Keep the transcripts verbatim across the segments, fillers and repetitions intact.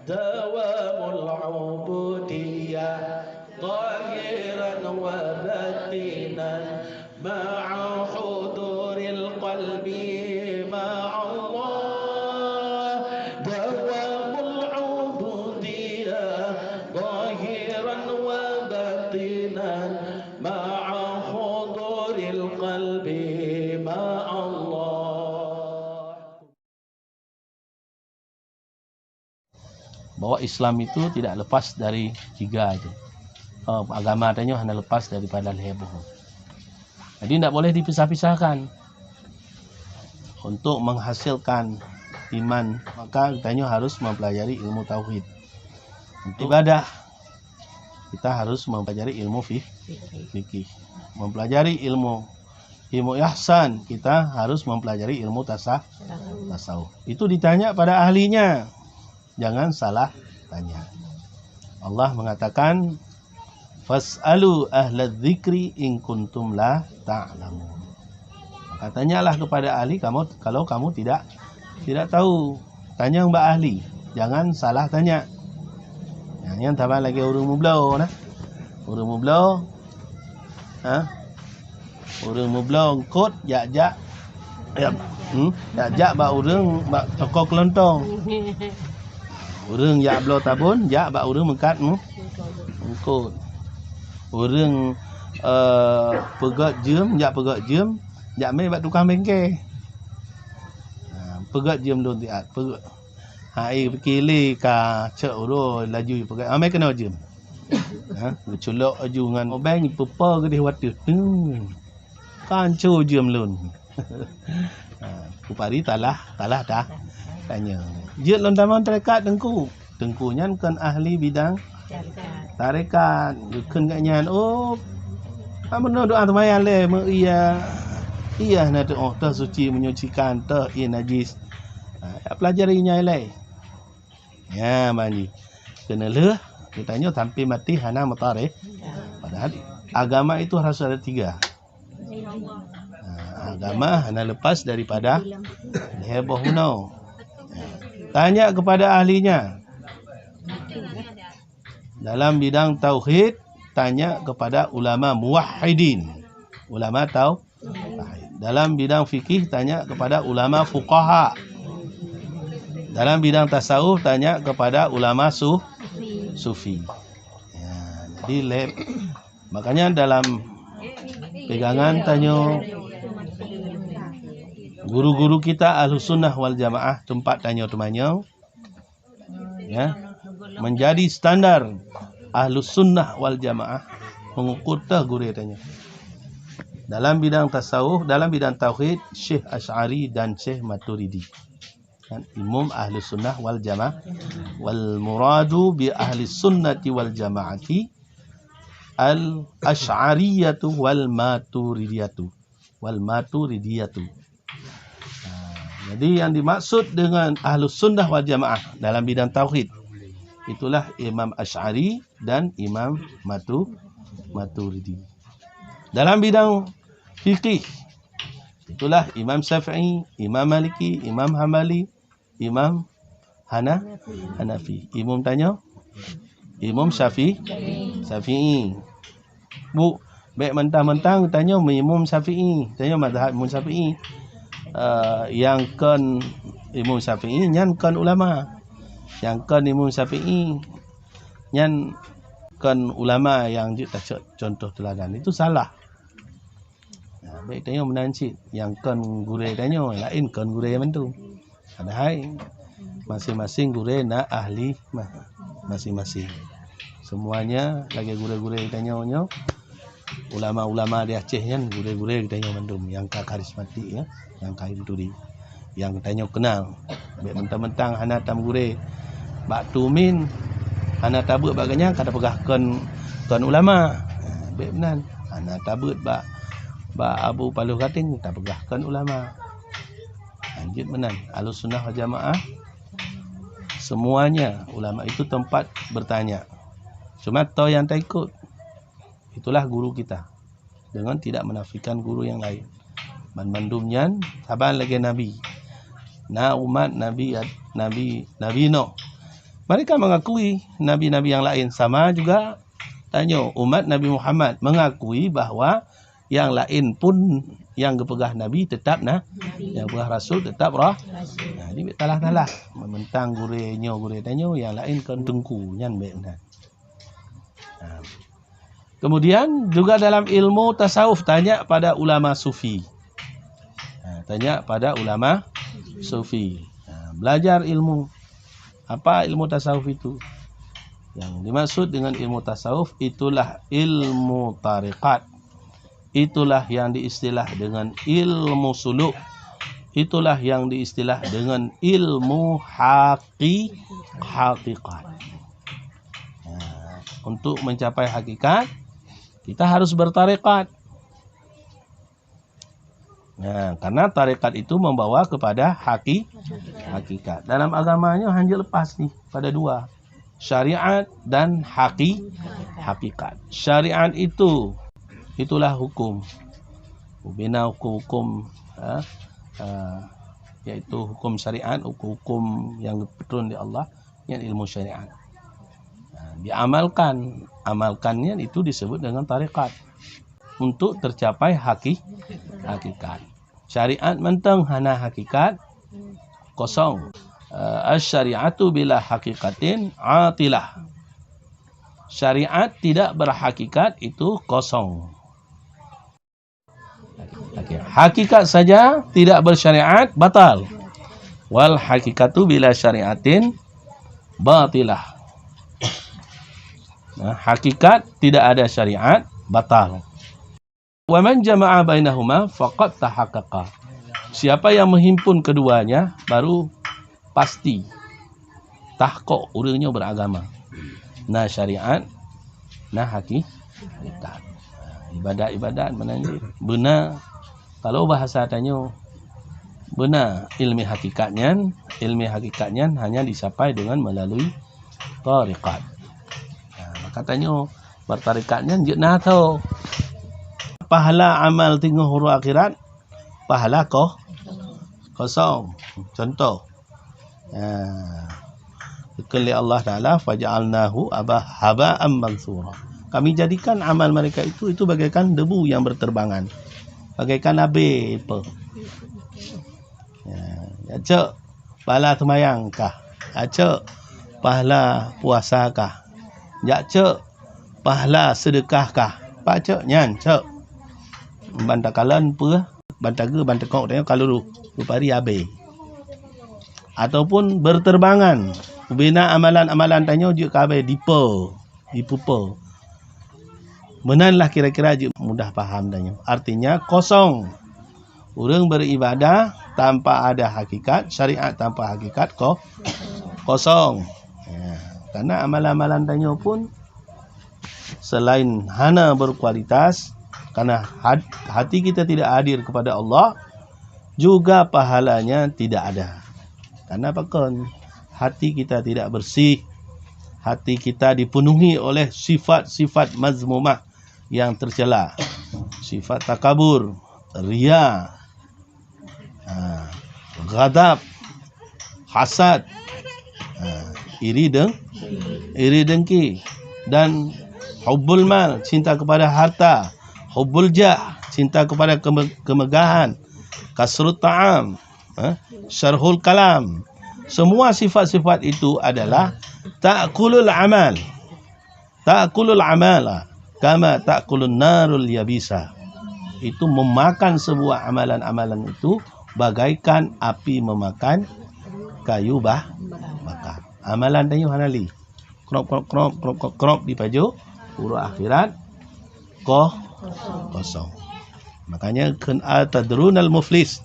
دوام العبودية ظاهرا وباطنا مع حضور القلب مع الله. دوام العبودية ظاهرا وباطنا مع حضور القلب مع الله. Bahwa Islam itu tidak lepas dari tiga itu. Eh, agama tanyoe hana lepas daripada lhèe boh. Jadi, tidak boleh dipisah-pisahkan. Untuk menghasilkan iman, maka tanyoe harus mempelajari ilmu tauhid. Untuk ibadah, kita harus mempelajari ilmu fi-, fikih. Mempelajari ilmu, ilmu ihsan, kita harus mempelajari ilmu tasa-, tasawuf. Itu ditanya pada ahlinya. Jangan salah tanya. Allah mengatakan, "Fas'alu ahla dzikri in kuntum la ta'lamun." Maka tanyalah kepada ahli kamu kalau kamu tidak, tidak tahu. Tanya bak ahli, jangan salah tanya. Nyang, nyang taban lagèe ureueng meubloe nah. Ureueng meubloe, ha? Ureueng meubloe eungkôt jak-jak, ya, hmm, jak-jak bak ureueng bak toko keulontong. Ureueng jak bloe tabon, jak bak ureueng meukat, hmm, eungkôt. Ureueng, eh, peugöt jeuem, jak peugöt jeuem, jak mè bak tukang bengke. Ha, peugöt jeuem lôn siat, peugöt. Hai, pike lé ka cok uroe laju peugöt. Amai keunoe jeuem. Ha, geuculok laju ngon obeng, peupo geudeh watèe. Hmm. Ka hanco jeuem lôn. Ha, kupari talah, talah dah. Tanya. Jeuet lôn tamong tarekat teungku. Teungku nyan kon ahli bidang tarekat. Geukheun gobnyan, "Oh, ka meunoe doa seumayang lé, meu iya, iya na teuh, oh, teuh suci menyucikan, teuh ie najis." Ha, jak pelajari nyan ilèe. Ya, ban jih. Keuneulheueh, geutanyoe sampai maté hana meutareh. Padahal agama itu harus ada tiga. Ha, agama hana lepas daripada lhèe boh bunoe. Ha, tanya kepada ahlinya. Dalam bidang tauhid, tanya kepada ulama muwahhidin. Ulama tau-, dalam bidang fikih, tanya kepada ulama fuqaha. Dalam bidang tasawuf, tanya kepada ulama su-, sufi. Ya, jadi lhèe. Makanya dalam pegangan tanyoe, guru-guru kita Ahlus Sunnah wal Jamaah, teumpat tanyoe teumanyong, ya, menjadi standar Ahlus Sunnah wal Jamaah, mengukur teuh gurèe tanyoe. Dalam bidang tasawuf, dalam bidang tauhid, Syekh Asy'ari dan Syekh Maturidi. Kan? Imum Ahlus Sunnah wal Jamaah. Wal muradu bi Ahli Sunnati wal Jamaati al Asy'ariyatu wal Maturidiyatu. Wal Maturidiyatu. Ha, jadi yang dimaksud dengan Ahlus Sunnah wal Jamaah dalam bidang tauhid, itulah Imam Asy'ari dan Imam Matu-, Maturidi. Dalam bidang fikih, itulah Imam Syafi'i, Imam Maliki, Imam Hambali, Imam Hana-, Hanafi. Imum tanyoe? Imum Syafi-, Syafi'i. Bu, bèk mentang-mentang tanyoe meuimum Syafi'i, tanyoe mazhab Imum Syafi'i. Eh, nyang kon Imum Syafi'i nyan kon ulama. Nyang kon Imum Syafi'i nyan kon ulama nyang jeuet tacok contoh teuladan. Itu salah. Nah, bèk tanyoe meunan cit, nyang kon gurèe tanyoe, laén kon gurèe mandum. Padahai maséng-maséng gurèe na ahli ma-, maséng-maséng. Semuanya lagèe gurèe-gurèe tanyoe nyoe, ulama-ulama di Aceh nyan gurèe-gurèe tanyoe mandum nyang ka karismatik, ya, nyang ka Maturi. Nyang tanyoe keunal. Bèk mentang-mentang hana tameugurèe bak Tumin, hana tabeuet bak gobnyan ka tapeugah kon, kon ulama. Bèk meunan. Hana tabeuet bak, bak Abu Paloh Gating tapeugah kon ulama. Lanjut meunan. Ahlus Sunnah wal Jamaah, semuanya ulama itu tempat bertanya. Cuma toh nyang taikot. Itulah guru kita, dengan tidak menafikan guru yang lain. Banmandum nyan saban lagèe Nabi. Na umat Nabi, Nabi, Nabi Nuh. Mereka mengakui nabi-nabi yang lain, sama juga tanyoe umat Nabi Muhammad mengakui bahwa yang lain pun yang geupeugah nabi tetap na, yang peugah rasul tetap roh. Nah, jadi talah-talah mentang gurée nyoe gurée tanyoe, yang lain kon teungku, nyan bék meunan. Nah. Kemudian juga dalam ilmu tasawuf, tanya pada ulama sufi. Ha, tanya pada ulama sufi. Ha, belajar ilmu. Apa ilmu tasawuf itu? Yang dimaksud dengan ilmu tasawuf itulah ilmu tarekat. Itulah yang diistilah dengan ilmu suluk. Itulah yang diistilah dengan ilmu haki-, hakikat. Nah, untuk mencapai hakikat, kita harus bertarekat. Nah, karena tarekat itu membawa kepada haki-, hakikat. Dalam agama nyoe hanya lepas ni pada dua, syariat dan haki-, hakikat. Syariat itu, itulah hukum. Bina hukum-hukum, ha, ha, yaitu hukum syariat, hukum-hukum yang dipeturun di Allah, nyan ilmu syariat. Ha, diamalkan, amalkan nyan itu disebut dengan tarekat. Untuk tercapai haki-, hakikat. Syariat mantong hana hakikat, kosong. Eh, asy-syari'atu bila hakikatin atilah. Syariat tidak berhakikat, itu kosong. Oke. Hakikat saja tidak bersyariat, batal. Wal hakikatu bila syariatin batilah. Nah, hakikat tidak ada syariat, batal. Wa man jama'a bainahuma faqad tahaqqaqa. Siapa yang menghimpun keduanya, baru pasti, tahkok ureuëng nyoe beragama. Na syariat, na haki-, hakikat. Ibadat-ibadat meunan jih. Beuna, kalau bahasa tanyoe, beuna ilmu hakikat nyan, ilmu hakikat nyan hanya dicapai dengan melalui tarekat. Ha, maka tanyoe, bertarekat nyan jeuet na tho. Pahala amal teungoh uroe akhirat, pahala ko-, kosong. Contoh, ha, dikheun lé Allah Taala, "Faja'alnahu aba-, haba'an mansura." Kami jadikan amal mereka itu, itu bagaikan debu yang berterbangan, bagaikan abée pe. Ya, ya, cok, pahala seumayang kah? Ya, cok, pahala puasa kah? Ya, cok, pahala seudeukah kah? Pak cok nyan, cok. Ban takalon peue, ban tageue, ban teukok tanyoe ka lurus, rupari abée. Ataupun berterbangan, bina amalan-amalan tanyoe jeuet ka abée dipo, dipupo. Meunan lah kira-kira jeuet mudah paham tanyoe. Artinya kosong. Ureuëng beribadah tanpa ada hakikat, syariat tanpa hakikat ko-, kosong. Ya, karena amalan-amalan tanyoe pun selain hana berkualitas, karena hat-, hati kita tidak hadir kepada Allah, juga pahalanya tidak ada. Karena apa kon? Hati kita tidak bersih, hati kita dipenuhi oleh sifat-sifat mazmumah yang tercela. Sifat takabur, ria, ha, ghadab, hasad, ha, iri deng-, iri dengki, dan hubbul mal, cinta kepada harta, hubbul jah, cinta kepada keme-, kemegahan, kasrut ta'am, ha, syarhul kalam. Semua sifat-sifat itu adalah ta'kulul amal. Ta'kulul amala kama ta'kulun narul yabisa. Itu memakan sebuah amalan-amalan itu bagaikan api memakan kayu bah-, bakar. Amalan tanyoe hana lé. Krop, krop, krop, krop, krop, krop dipajoh, uroe akhirat koh-, kosong. Makanya kheun, "Atadrunal muflis?"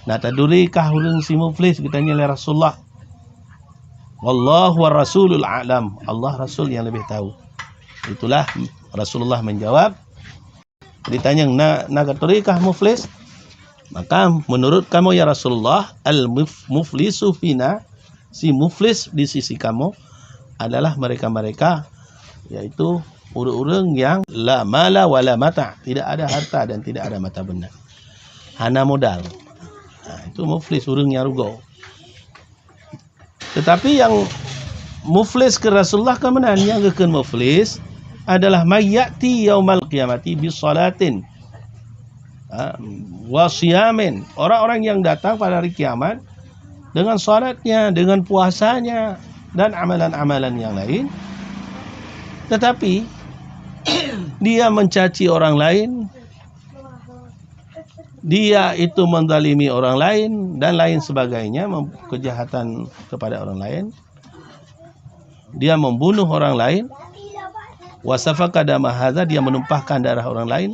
Na taduri kah ureuëng si muflis, geutanya lé Rasulullah. "Wallahu wa rasulul a'lam." Allah Rasul yang lebih tahu. Itulah Rasulullah menjawab. Ditanya, "Na, na katuri kah muflis?" Maka menurut kamu ya Rasulullah, al muf-, muflisu fina, si muflis di sisi kamu adalah mereka-mereka, yaitu ureuëng-ureuëng yang la mala wa la mata, tidak ada harta dan tidak ada mata benda. Hana modal. Ha, itu muflis, ureuëng yang rugoe. Tetapi yang Muflis keu Rasulullah ka meunan, nyang geukheun muflis adalah may ya'ti yaumal qiyamati bi salatin, ha, wa siyamin. Orang-orang yang datang pada hari kiamat dengan salatnya, dengan puasanya, dan amalan-amalan yang lain. Tetapi, dia mencaci orang lain, dia itu menzalimi orang lain, dan lain sebagainya, mem-, kejahatan kepada orang lain. Dia membunuh orang lain, wa safaka dama hadza, dia menumpahkan darah orang lain,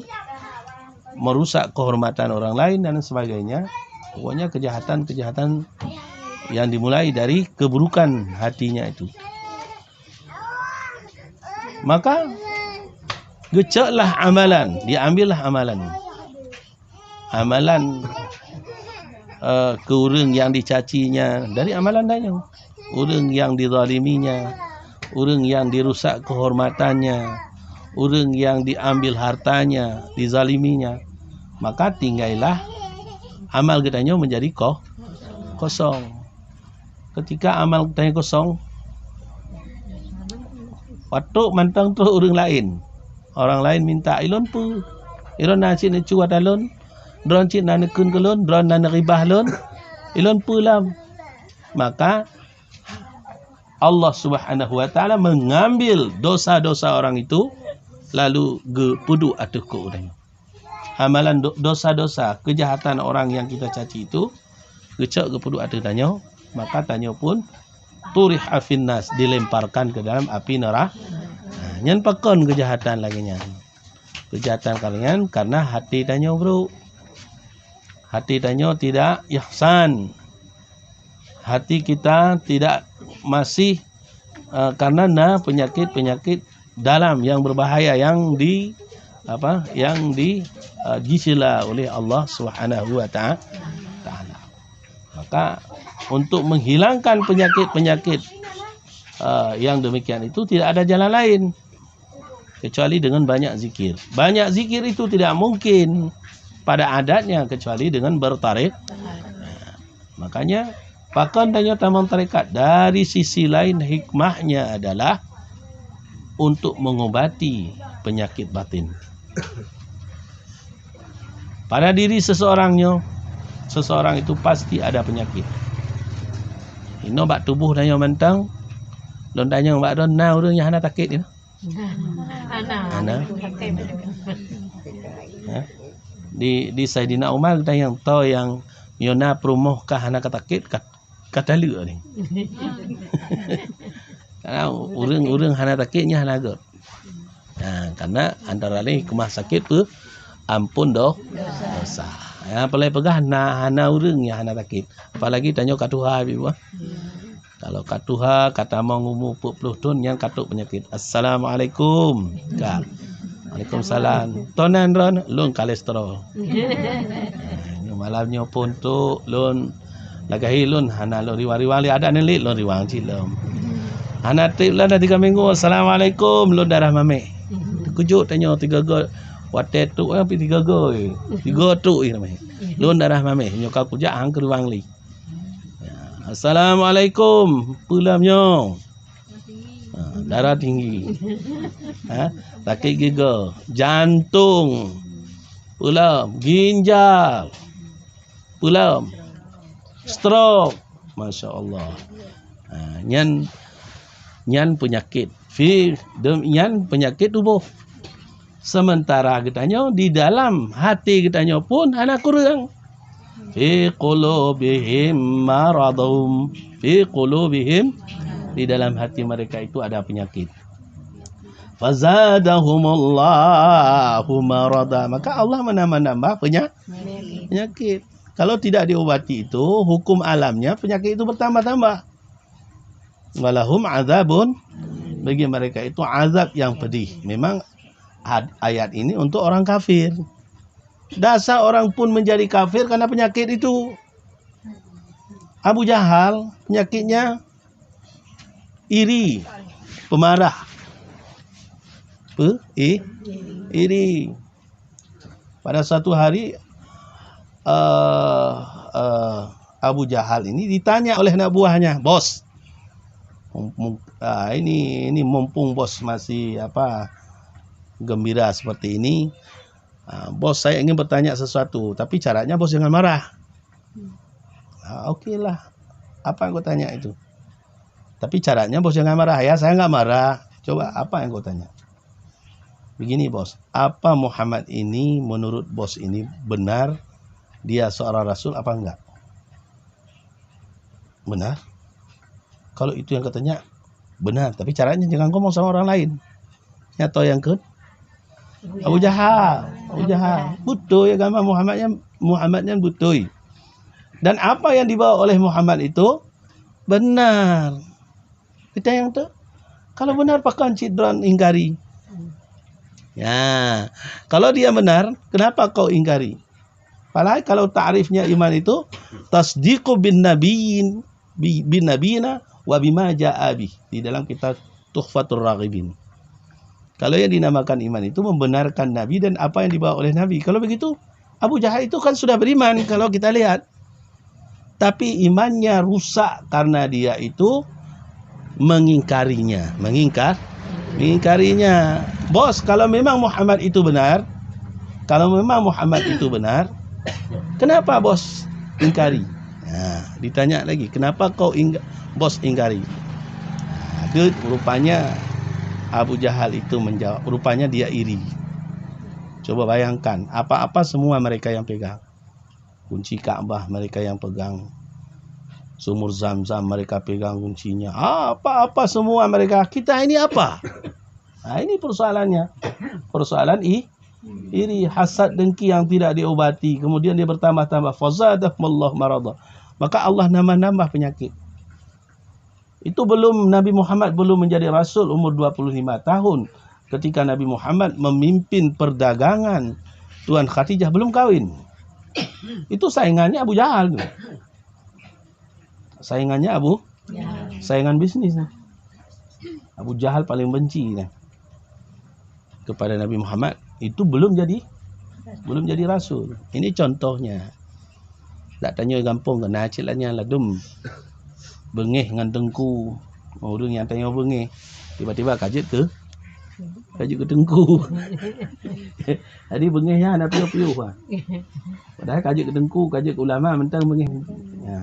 merusak kehormatan orang lain dan sebagainya. Pokoknya kejahatan-kejahatan yang dimulai dari keburukan hatinya itu. Maka geucoklah amalan, diambillah amalan. Amalan, eh, keu ureuëng nyang dicacinya dari amalan tanyoe. Ureuëng nyang dizaliminya, ureuëng nyang dirusak kehormatannya, ureuëng nyang diambil hartanya, dizaliminya, maka tinggailah amal geutanyoe menjadi ko-, kosong. Ketika amal geutanyoe kosong, watôk mantong troh ureuëng laén. Orang laén minta, "Ilôn peue? Ilôn na cit neucue ata lôn, droen cit na neukheun keu lôn, droen na neuribah lôn, ilôn peue lom?" Maka Allah Subhanahu wa Taala mengambil dosa-dosa orang itu, lalu geupeuduek ateueh keu ureuëng. Amalan do-, dosa-dosa, kejahatan orang yang kita caci itu, geucok geupeuduek ateueh tanyoe, maka tanyoe pun turih afinnas, dilemparkan ke dalam api neraka. Ha, nyan pakon kejahatan lagée nyan. Kejahatan lagée nyan karena hati tanyoe buruk. Hati tanyoe tidak ihsan. Hati kita tidak masih, eh, karena na penyakit-penyakit dalam yang berbahaya yang di, apa, yang di, eh, disela oleh Allah Subhanahu wa ta-, Taala. Maka untuk menghilangkan penyakit-penyakit, eh, yang demikian itu tidak ada jalan lain kecuali dengan banyak zikir. Banyak zikir itu tidak mungkin pada adatnya kecuali dengan bertarekat. Makanya, pakon tanyoe tamong tarekat, dari sisi lain hikmahnya adalah untuk mengobati penyakit batin. Pada diri seseorang nyoe, seseorang itu pasti ada penyakit. Inoe bak tuboh tanyoe mantong, lôn tanyong bak droen, na ureuëng nyang hana sakét inoe? Hana. Hana. Ha? Di, di Saidina Umar geutanyong, "Toh nyang nyoe na peurumoh ka hana ka sakét, ka, ka taleuek ni?" Karena ureuëng-ureuëng hana sakét nyan hana göt. Ha, karena antara lain hikmah sakét peuampôn doh-, dosa. Ya, apalagi peugah na, hana ureuëng nyang hana sakét. Apalagi tanyoe ka tuha, Ibu. Kalau ka tuha, ka tamong umu peuet ploh thon, nyan ka trok peunyakét. "Assalamualaikum." Ka. "Waalaikumsalam." "Toh nan droen?" "Lôn kolesterol." Nyoe malam nyoe phon trok, lôn lagée lôn hana lôn riwang-riwang lé, adak neulik lôn riwang cit lom. Hana trép lom dah tiga minggu, "Assalamualaikum, lôn darah maméh." Teukeujot tanyoe tiga go, watée trok, eh, tiga go, tiga trok, eh, maméh. "Lôn darah maméh." Nyoe ka kujak han keuriwang lé. Ya, "Assalamualaikum, peue lom nyoe?" Ha, darah tinggi. Ha, sakét giga, jantong, peue lom, ginjal, peue lom, stroke. Masya Allah. Ha, nyan, nyan peunyakét. Fi, dem-, nyan peunyakét tuboh. Sementara geutanyoe di dalam hati geutanyoe pun hana kureueng. "Fi qulubihim maradun." Fi qulubihim, di dalam hati mereka itu ada penyakit. "Fazadahumullahu marada." Maka Allah menambah-nambah penya-, penyakit. Kalau tidak diobati itu, hukum alamnya penyakit itu bertambah-tambah. "Walahum azabun." Bagi mereka itu azab yang pedih. Memang had-, ayat ini untuk orang kafir. Dasar orang pun menjadi kafir karena penyakit itu. Abu Jahal penyakitnya iri, pemarah. Pe-, i-, iri. Pada suatu hari, eh, eh, Abu Jahal ini ditanya oleh anak buahnya, "Bos, Mumpung, ah, ini, ini mumpung bos masih, apa, gembira seperti ini, ah, "Bos, saya ingin bertanya sesuatu, tapi syaratnya bos jangan marah." Ah, oke lah. Apa yang kau tanya itu? "Tapi syaratnya bos jangan marah." "Ya, saya nggak marah. Coba apa yang kau tanya?" "Begini, bos. Apa Muhammad ini, menurut bos ini, benar dia seorang rasul apa enggak?" "Benar." "Kalau itu yang kau tanya, benar. Tapi caranya jangan ngomong sama orang lain." Nyata yang ke Abu Jahal. Abu Jahal. Beutôi agama Muhammad nyan, Muhammad nyan beutôi. Dan apa yang dibawa oleh Muhammad itu benar. Kita yang tu, kalau benar, pakon cit droe ingkari? Ya, kalau dia benar, kenapa kau ingkari? Padahal kalau takrifnya iman itu, tasdiqu bin nabiyyin, bi-, bin nabiyina wa bima ja'a bih, di dalam kitab Tuhfatur Raghibin. Kalau yang dinamakan iman itu membenarkan Nabi dan apa yang dibawa oleh Nabi. Kalau begitu, Abu Jahal itu kan sudah beriman kalau kita lihat. Tapi imannya rusak karena dia itu mengingkarinya, mengingkar, mengingkarinya. "Bos, kalau memang Muhammad itu benar, kalau memang Muhammad itu benar, kenapa bos ingkari?" Ha, ditanya lagi, "Kenapa kau ing-, bos ingkari?" Ha, itu rupanya Abu Jahal itu menjawab, rupanya dia iri. Coba bayangkan, apa-apa semua mereka yang pegang. Kunci Ka'bah mereka yang pegang. Sumur Zam-Zam mereka pegang kuncinya. Apa-apa semua mereka. Kita ini apa? Nah, ini persoalannya. Persoalan i-, iri, hasad, dengki yang tidak diobati. Kemudian dia bertambah-tambah. Fazadahumullahu marada. Maka Allah nambah-nambah penyakit. Itu belum, Nabi Muhammad belum menjadi rasul, umur dua puluh lima tahun. Ketika Nabi Muhammad memimpin perdagangan, Tuan Khadijah belum kawin. Itu saingannya Abu Jahal tu. Saingannya Abu, saingan bisnis. Abu Jahal paling benci dah kepada Nabi Muhammad. Itu belum jadi, belum jadi rasul. Ini contohnya. Dak tanyoe gampông keunan cit lagèe nyan ladum beungéh ngon teungku. Ureueng nyang tanyoe beungéh, tiba-tiba ka jeuet keu, ka jeuet keu teungku. Jadi beungéh nyan hana piôh-piôh, ha. Padahai ka jeuet keu teungku, ka jeuet keu ulama, mantong beungéh. Ya.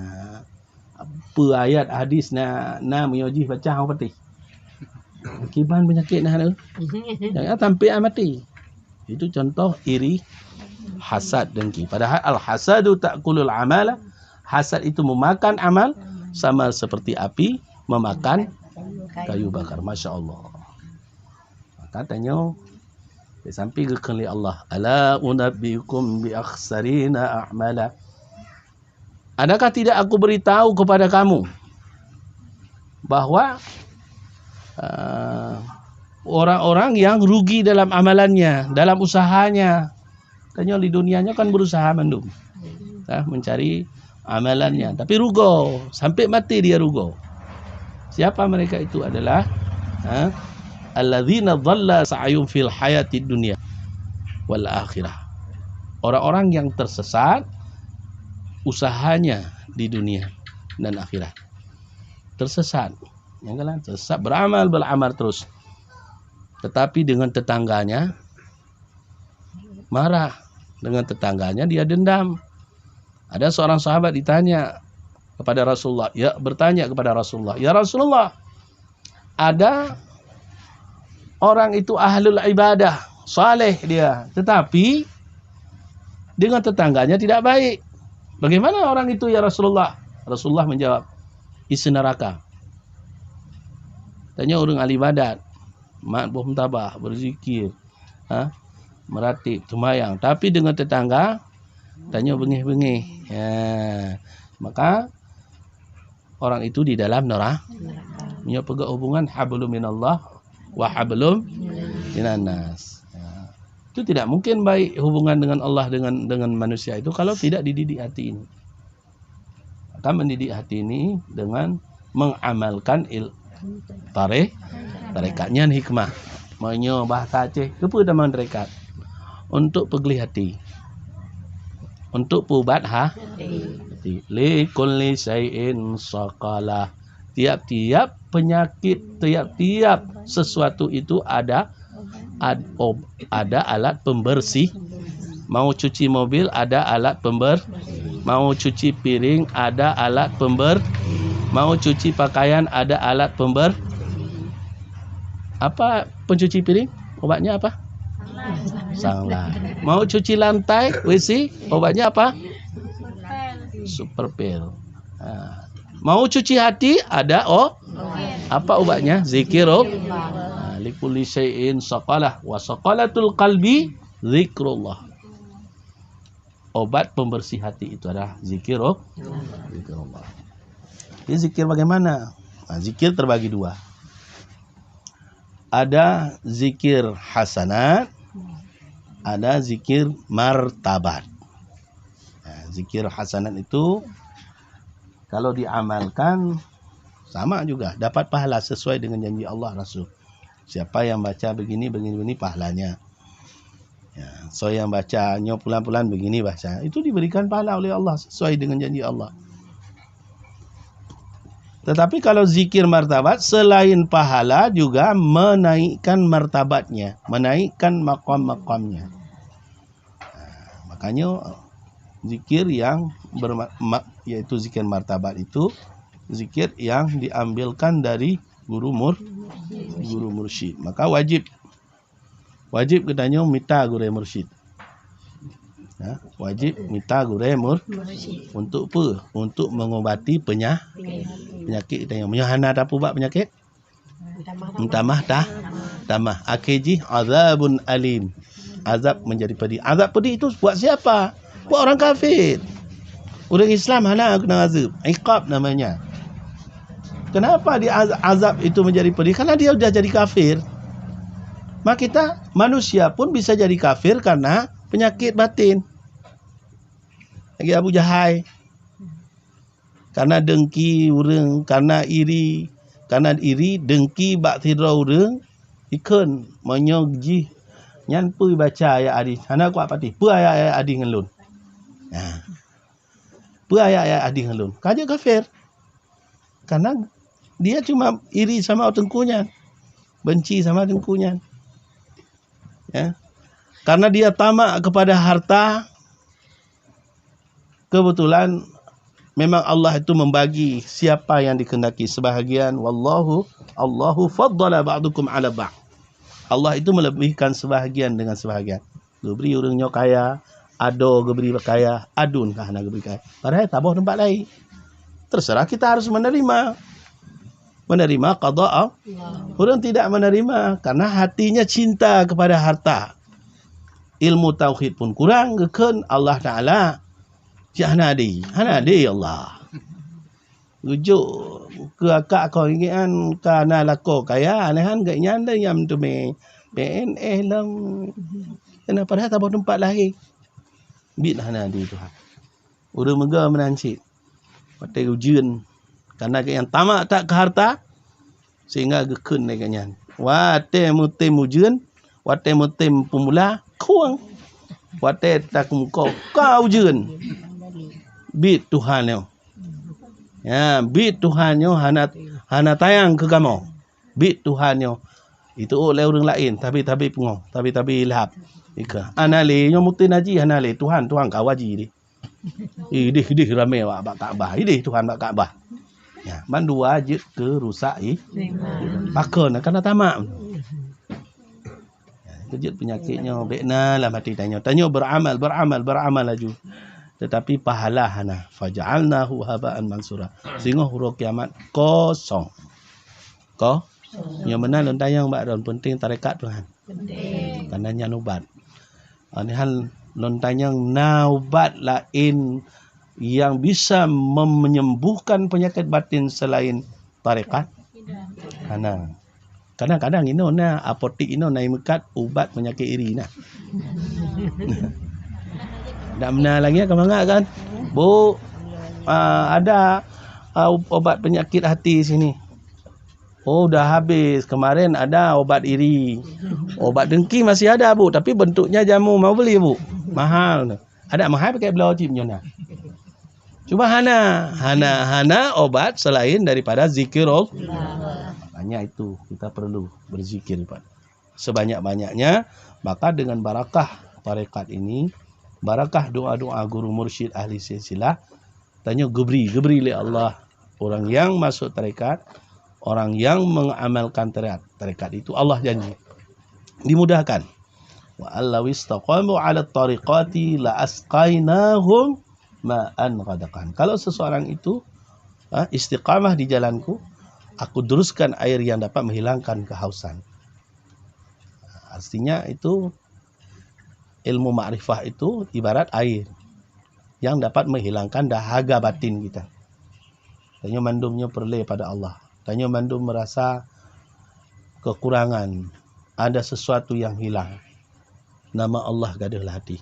Peue ayat hadis na, na meunyoe jih baca hana patéh. Kiban peunyakét na, na. Jangan sampai mati. Itu contoh iri, hasad, dengki. Padahal al-hasadu ta'kulul amala, hasad itu memakan amal sama seperti api memakan kayu bakar. Masya Allah. Maka tanyoe, sampai geukheun lé Allah, "Ala unabbiukum bi akhsarina a'mala." Adakah tidak aku beritahu kepada kamu bahwa, eh, orang-orang yang rugi dalam amalannya, dalam usahanya? Tanyoe di dunia nyoe kan berusaha mandum, ah, mencari amalannya, tapi rugoe, sampai mati dia rugoe. Siapa mereka itu? Adalah, ha, alladzina dhalla sa'yuhum fil hayatid dunya wal akhirah. Orang-orang yang tersesat usahanya di dunia dan akhirat. Tersesat. Yang kan tersesat, beramal, beramal terus. Tetapi dengan tetangganya marah, dengan tetangganya dia dendam. Ada seorang sahabat ditanya kepada Rasulullah, ya, bertanya kepada Rasulullah, "Ya Rasulullah, ada orang itu ahlul ibadah, saleh dia, tetapi dengan tetangganya tidak baik. Bagaimana orang itu, ya Rasulullah?" Rasulullah menjawab, "Isi neraka." Tanya orang ahli ibadat, mat boh meutabah, berzikir, ha, meratib, seumayang, tapi dengan tetangga tanyoe beungéh-beungéh. Ya. Maka orang itu di dalam nera-, nyoe peugah hubungan hablum minallah wa hablum minan nas. Ya. Itu tidak mungkin baik hubungan dengan Allah dengan, dengan manusia itu kalau tidak dididik hati ini. Akan mendidik hati ini dengan mengamalkan il-, taré-, tarekat nyan hikmah. Meunyoe bahasa Aceh, keupeue tamong tarekat? Untuk peugleh hati. Untuk peuubat ha-, hati. Li kulli syai'in saqalah. Tiap-tiap penyakit, tiap-tiap sesuatu itu ada ad-, ob-, ada alat pembersih. Mau cuci mobil, ada alat pember-, mau cuci piring, ada alat pember-, mau cuci pakaian, ada alat pember-, apa pencuci piring? Obatnya apa? Sanglait. Mau cuci lantai, W C, obatnya apa? Superpel. Ha. Mau cuci hati, ada, oh. Apa ubatnya? Zikir, oh. Ha, likulli syai'in saqalah, wa saqalatul qalbi zikrullah. Obat pembersih hati itu adalah zikir, oh. Zikrullah. Jadi zikir bagaimana? Nah, zikir terbagi dua. Ada zikir hasanat, ada zikir martabat. Nah, zikir hasanat itu kalau diamalkan sama juga dapat pahala sesuai dengan janji Allah Rasul. Siapa yang baca begini, begini, begini pahalanya. Ya, so yang baca nyoe pulan-pulan begini baca, itu diberikan pahala oleh Allah sesuai dengan janji Allah. Tetapi kalau zikir martabat, selain pahala juga menaikkan martabatnya, menaikkan maqam-maqamnya. Nah, makanya zikir yang berma-, ma-, yaitu zikir martabat itu zikir yang diambilkan dari guru mur-, guru mursyid. Maka wajib, wajib geutanyoe mita gurée mursyid. Ya, wajib mita gurée mur-, untuk apa? Untuk mengobati penya-, penyakit geutanyoe. Meunyoe hana tapeubat penyakit, meutamah tah, tamah. Akhé jih azabun alim. Azab menjadi pedih. Azab pedih itu buat siapa? Buat orang kafir. Ureuëng Islam hana kena azab. Iqab namanya. Kenapa di az-, azab itu menjadi pedih? Karena dia sudah jadi kafir. Maka kita manusia pun bisa jadi kafir karena penyakit batin. Lagi Abu Jahai. Karena dengki ureuëng, karena iri, karena iri dengki bak sidroe ureuëng, ikheun meunyoe jih nyan peue baca ayat hadis, hana kuat patéh, peue ayat-ayat hadis ngon lôn. Nah. Peue ayat-ayat hadis ngon lôn? Ka jeuet kafir. Karena dia cuma iri sama teungku nyan, benci sama teungku nyan. Ya. Karena dia tamak kepada harta, kebetulan memang Allah itu membagi siapa yang dikehendaki sebahagian. Wallahu, Allahu faddala ba'dukum ala ba'd. Allah itu melebihkan sebahagian dengan sebahagian. Geubri ureuëng nyoe kaya, adoe geubri kaya, adun ka hana geubri kaya. Padahal taboh teumpat laén. Terserah kita harus menerima. Menerima qada Allah. Ureuëng tidak menerima karena hatinya cinta kepada harta. Ilmu tauhid pun kurang, geukheun Allah Taala cit hana adé. Hana adé Allah. Geujok keu akak kong ingian ka na lakoe kaya, anehan geuh nyan deh nyang teumé P N S lom. Kena padahal saboh teumpat lahé. Biet hana di Tuhan. Ureuëng meuga meunan cit. Watée ujeuen, karena geuh nyang tamak that keu harta, sehingga geukheun lagée nyan. Watée mutem ujeuen, watée mutem peumula, khueng. Watée takeumeuko, ka ujeuen. Biet Tuhan nyoe. Ya, biet Tuhan nyoe hana, hana tayang keu kamoe. Biet Tuhan nyoe. Itu lé ureuëng laén, tabi-tabi pungoh, tabi-tabi lhab. Ika. Hana lé, nyoe mutin haji hana lé. Tuhan, Tuhan ka haji deh. Ideh, ideh ramé awak bak Ka'bah. Ideh Tuhan bak Ka'bah. Ya, mandua jeuet keu rusak i. Pakon, karena tamak. Ya, keujeuet penyakit nyoe, bék na lam hati tanyoe. Tanyoe beramal, beramal, beramal laju. Tetapi pahala hana. Faja'alnahu haba'an mansura. Singoh uroe kiamat kosong. Ko? Nyoe meunan lôn tanyong bak droen, penting tarekat Tuhan. Penting. Karena nyan ubat. Anehan lôn tanyong na ubat laén yang bisa mem-, menyembuhkan penyakit batin selain tarekat? Hana. Kadang-kadang inoe na apotik inoe na meukat ubat penyakit iri na. Dak meunan lagi ka mangat kan? Bu, ah, ada, ah, obat penyakit hati sini. Oh, dah habis. Kemarin ada obat iri. Obat dengki masih ada, Bu, tapi bentuknya jamu mau beli, Bu. Mahal. Ada mahal pakai belau cip nyonya. Cuma hana, hana, hana obat selain daripada zikirullah. Makanya itu kita perlu berzikir, Pak. Sebanyak-banyaknya, maka dengan barakah tarekat ini, barakah doa-doa guru mursyid ahli silsilah, tanyoe geubri, geubri lé Allah. Orang yang masuk tarekat, orang yang mengamalkan tarekat, tarekat itu Allah janji dimudahkan. Wa allaw istaqamu ala tariqati la asqainahum ma'an ghadakan. Kalau seseorang itu, ha, istiqamah di jalanku, aku deruskan air yang dapat menghilangkan kehausan. Artinya itu ilmu makrifah itu ibarat air yang dapat menghilangkan dahaga batin kita. Tanyoe mandum nyoe peureulée pada Allah. Tanyoe mandum merasa kekurangan, ada sesuatu yang hilang. Nama Allah gadôh lam hati.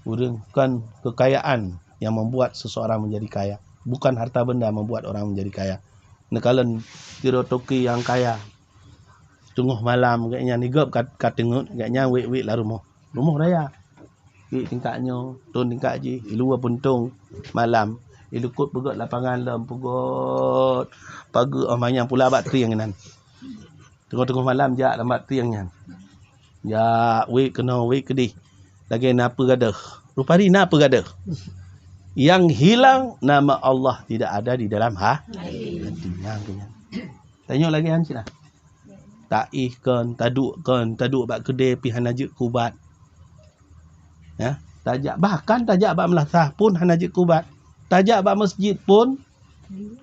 Ureuëng, kon kekayaan yang membuat seseorang menjadi kaya. Bukan harta benda membuat orang menjadi kaya. Neukalon sidroe toke nyang kaya. Teungoh malam gobnyan igop ka, ka teungeut, gobnyan wék-wék lam rumoh. Rumoh raya. Wék tingkat nyoe, thon tingkat jih, iluwa puntông malam. Ilukot peugöt lapangan lom, peugöt pageue, oh, manyang pula bak trieng inan. Teungoh-teungoh malam jak lam bak trieng nyan. Jak wék keunoe, wék keudeh. Lagée na peue gadôh. Rupari na peue gadôh. Yang hilang nama Allah tidak ada di dalam ha-, hati. Nyan keuh nyan. Tanyoe lagée nyan cit lah. Taéh kon, taduek kon, taduek bak keudée pih hana jeuet keu ubat. Ya, tajak, bahkan tajak bak meulasah pun hana jeuet keu ubat. Tajak bak masjid pun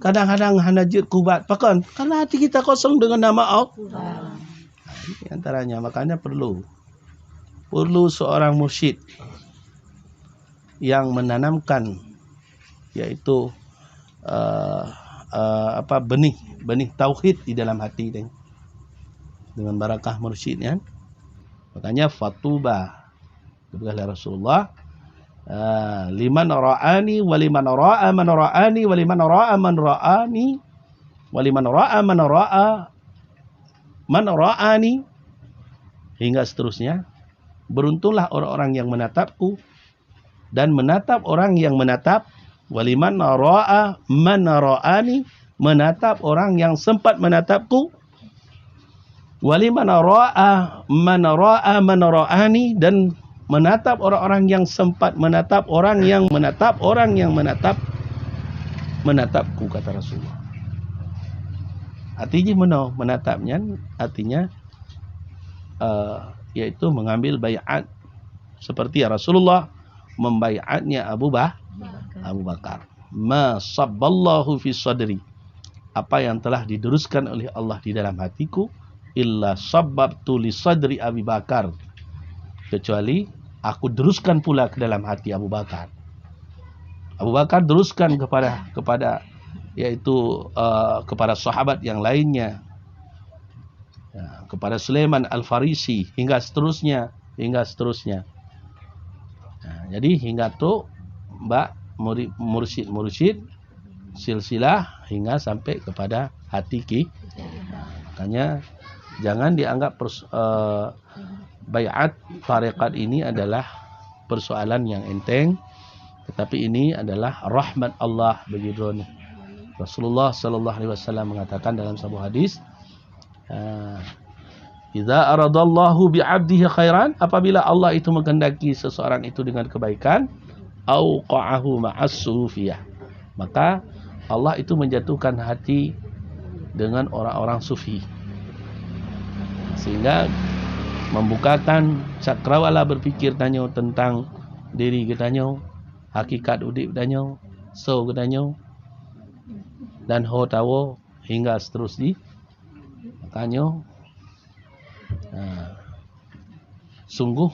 kadang-kadang hana jeuet keu ubat. Pakon? Karena hati kita kosong dengan nama Allah. Di antaranya, makanya perlu, perlu seorang mursyid yang menanamkan, yaitu, eh, eh, apa, benih, benih tauhid di dalam hati dia. Dengan barakah mursyid, ya. Makanya fatuba, geupeugah lé Rasulullah, eh, "Liman ra'ani wa liman ra'a man ra'ani wa liman ra'a man ra'ani wa liman ra'a man ra'a man ra'ani," hingga seterusnya. "Beruntunglah orang-orang yang menatapku dan menatap orang yang menatap, waliman ra'a man ra'ani, menatap orang yang sempat menatapku, waliman ra'a man ra'a man ra'ani, dan menatap orang-orang yang sempat menatap orang yang menatap orang yang menatap menatapku," kata Rasulullah. Artinya meunoe, menatap nyan artinya, eh, yaitu mengambil baiat seperti Rasulullah membaiatnya Abu Bah-, Abu Bakar. "Ma sabballahu fi sadri." Apa yang telah diteruskan oleh Allah di dalam hatiku, "illa sabbabtu li sadri Abi Bakar." Kecuali aku teruskan pula ke dalam hati Abu Bakar. Abu Bakar teruskan kepada, kepada, yaitu, eh, kepada sahabat yang lainnya. Ya, kepada Sulaiman Al-Farisi, hingga seterusnya, hingga seterusnya. Nah, jadi hingga tu bak murid, mursyid-mursyid silsilah hingga sampai kepada hati ki-, makanya jangan dianggap pers-, eh, baiat tarekat ini adalah persoalan yang enteng, tetapi ini adalah rahmat Allah bagi droeneuh. Rasulullah sallallahu alaihi wasallam mengatakan dalam sebuah hadis, ah, "Idza aradallahu bi 'abdihi khairan," apabila Allah itu menghendaki seseorang itu dengan kebaikan, "auqa'ahu ma'as sufiyah," maka Allah itu menjatuhkan hati dengan orang-orang sufi, sehingga membukakan cakrawala berpikir tanyoe tentang diri geutanyoe, hakikat udeb tanyoe, soe geutanyoe, dan ho tawoe hingga seterus jih. Makanya, ha, sungguh,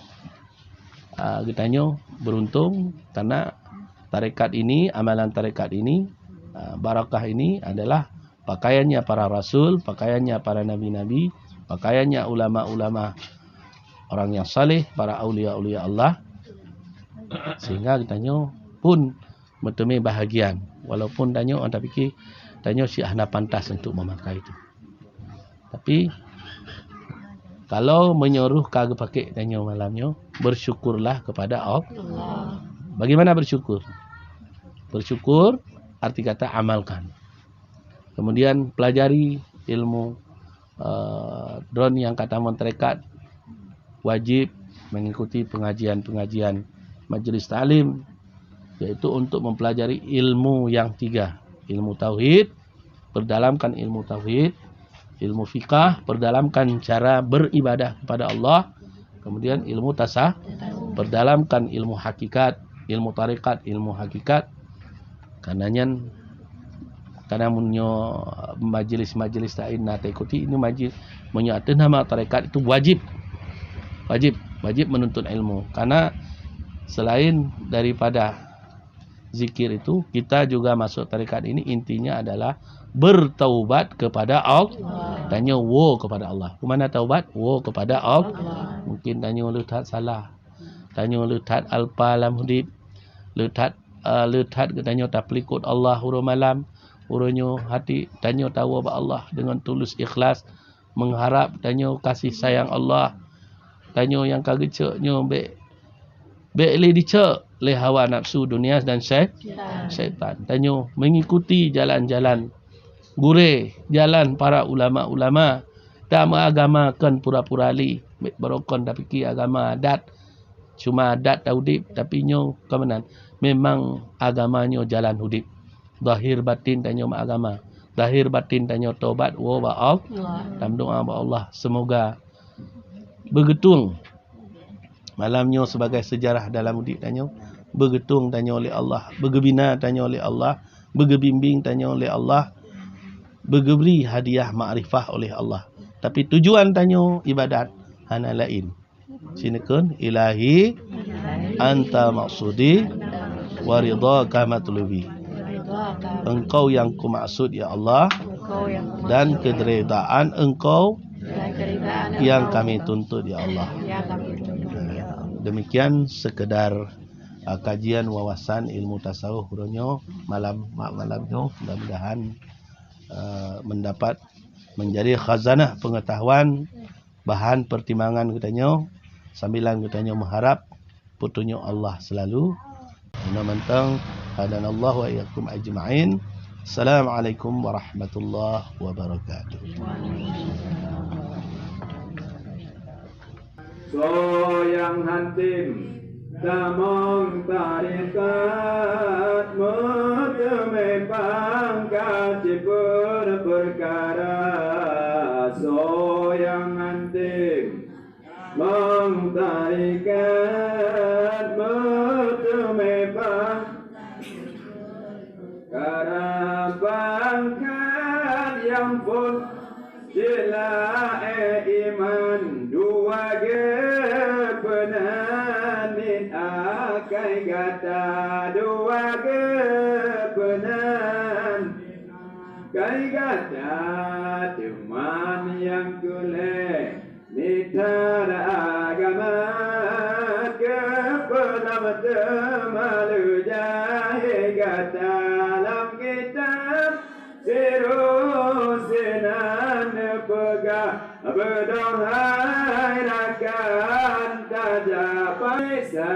ha, geutanyoe beruntung karena tarekat ini, amalan tarekat ini, ha, barakah ini adalah pakaiannya para rasul, pakaiannya para nabi-nabi, pakaiannya ulama-ulama, orang yang saleh, para aulia-aulia Allah, sehingga geutanyoe pun meuteumé bahagian, walaupun tanyoe, anda pikir tanyoe si hana pantas untuk memakai itu. Tapi kalau meunyoe roh ka geupakék tanyoe malam nyoe, bersyukurlah kepada Allah. Bagaimana bersyukur? Bersyukur, arti kata amalkan. Kemudian pelajari ilmu, eh, droe nyang ka tamong tarekat, wajib mengikuti pengajian-pengajian majlis taklim, yaitu untuk mempelajari ilmu yang tiga, ilmu tauhid, perdalamkan ilmu tauhid, ilmu fikah, perdalamkan cara beribadah kepada Allah, kemudian ilmu tasawuf, perdalamkan ilmu hakikat, ilmu tarekat, ilmu hakikat. Karena nyan, karena meunyoe majlis-majlis laén na taikuti, ini majlis, meunyoe ateueh nama tarekat itu wajib. Wajib, wajib menuntut ilmu. Karena selain daripada zikir itu, kita juga masuk tarekat ini intinya adalah bertaubat kepada Allah. Tanyoe woe kepada Allah. Kemana taubat? Woe kepada Allah. Mungkin tanyoe le that salah. Tanyoe le that alpa lam udeb. Le that, eh, le that geutanyoe tapeulikot Allah uroe malam. Uroe nyoe hati tanyoe tawoe bak Allah dengan tulus ikhlas, mengharap tanyoe kasih sayang Allah. Tanyoe nyang ka geucok nyoe bék, bék lé dicok lé hawa nafsu dunia dan syai-, syaitan. Tanyoe mengikuti jalan-jalan gurée, jalan para ulama-ulama. Tameuagama kon pura-pura lé, bék barokon tapike agama adat. Cuma adat taudeb, tapi nyoe kon meunan. Memang agama nyoe jalan udeb. Zahir batin tanyoe meuagama. Zahir batin tanyoe tobat woe bak Allah. Tameudoa bak Allah, semoga beugeutueng malam nyoe sebagai sejarah dalam udeb tanyoe. Beugeutueng tanyoe lé Allah, beugeubina tanyoe lé Allah, beugeubimbing tanyoe lé Allah, beugeubri hadiah makrifah oleh Allah. Tapi tujuan tanyoe ibadat hana laén. Sineukon, "Ilahi anta maqsudi wa ridhaka matlubi." Engkau yang kumaksud, ya Allah, dan keridaan Engkau yang kami tuntut, ya Allah. Demikian sekedar, uh, kajian wawasan ilmu tasawuf uroe nyoe malam, malam nyoe. Mudah-mudahan, uh, mendapat menjadi khazanah pengetahuan, bahan pertimbangan geutanyoe, sambilan geutanyoe meuharab peutunyok Allah selalu. Inoe mantong, hadanallahu wa iyyakum ajma'in. Assalamualaikum warahmatullahi wabarakatuh. Soe nyang hantom tamong tarekat, meuteumé pangkat siper peukara. Soe nyang hantom tamong tarekat, meuteumé pangkat Karab pangkat nyang phon, cit laén iman, dua geupeunan nit akai gata, dua geupeunan akai gata, teuma nyang keu lhée. Mitra agama, keu peulom teuma leujah gata lam kitab, siroe sinan neupeugah, beudôh hai rakan tajak paisa.